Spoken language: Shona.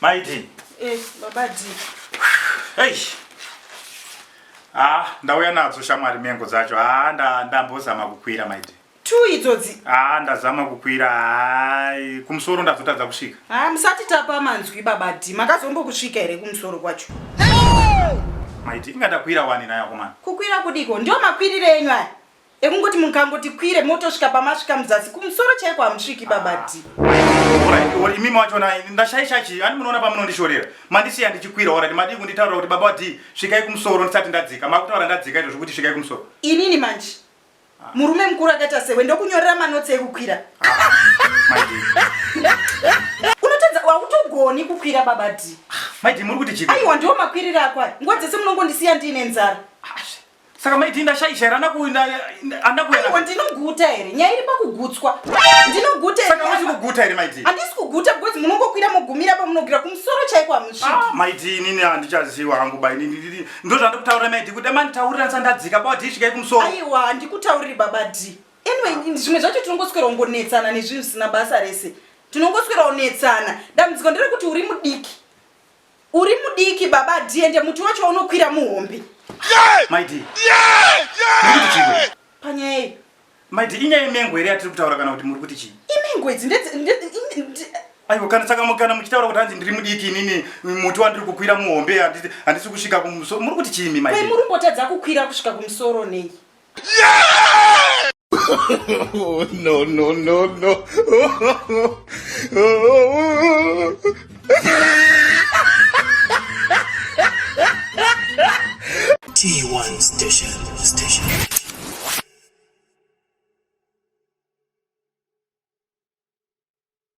Mai D. Eh, baba D. Hey. Ah, ndauya nadzo shamwari mengo dzacho. Ah, nda ndambozama kukwira Mai D. Two idzodzi. Ah, ndazama kukwira. Hai, kumusoro ndazotadza kusvika. Ah, musati tapa manzwi baba D. Makazombokusvika here kumusoro kwacho? Mai D, inga ndakwira wani nayo akomana. Kukwira kudiko? Ndio makwirire enyu aya. Ekungoti mukangoti kwire motosvika pamasvika muzasi kumusoro chaiko hamusviki baba D. Alright, alright, imimi wachona ndashaisha chii? Ani munoona pamunondishorera. Mandisiya ndichikwira alright, madii kunditaurira kuti baba D svikai kumusoro ndisati ndadzika. Makutaura ndadzika izvo zvekuti svikai kumusoro. Inini manje. Murume mukuru akaita sewe ndokunyorera manotsi ekukwira. Mai D. Unotadza hautogoni kukwira baba D. Mai D muri kuti chii? Aiwa ndiwo makwiriro ako aya. Nguva dzese munongondisiya ndiine nzara. Saka maiti ndashaisha here ana kuenda ana kuenda. Aiwa ndinoguta here? Nyaya iri pakugutswa. Ndinoguta here? Saka musi kuguta here maiti? Handisi kuguta because munongokwira mogumira pamunogira kumusoro chaiko hamusviki. Ah, maiti inini handichaziwa hangu ba inini ndozvandikutaurira maiti kuti manditaurira ndisandadzika baba D svikai kumusoro. Aiwa handikutauriri baba D. Anyway zvimwe zvacho tinongoswera kungonetsana nezvinhu zvisina basa rese. Tinongoswera kunetsana. Dambudziko nderekuti uri mudiki. Uri mudiki baba D ende muti wacho unokwira muhombe. Mai D. Muri kuti chii? Panyaya iyi. Mai D inyaya yemengo here yatiri kutaura kana kuti muri kuti chii? Imengo idzi ndedze Aiwa kana saka kana muchitaura kuti hanzi ndiri mudiki inini muti wandiri kukwira muhombe handisi kusvika kumusoro muri kuti chii imi Mai D? Muri kumbotadza kukwira kusvika kumusoro nei? No, no, no, no. T1 Station. Station.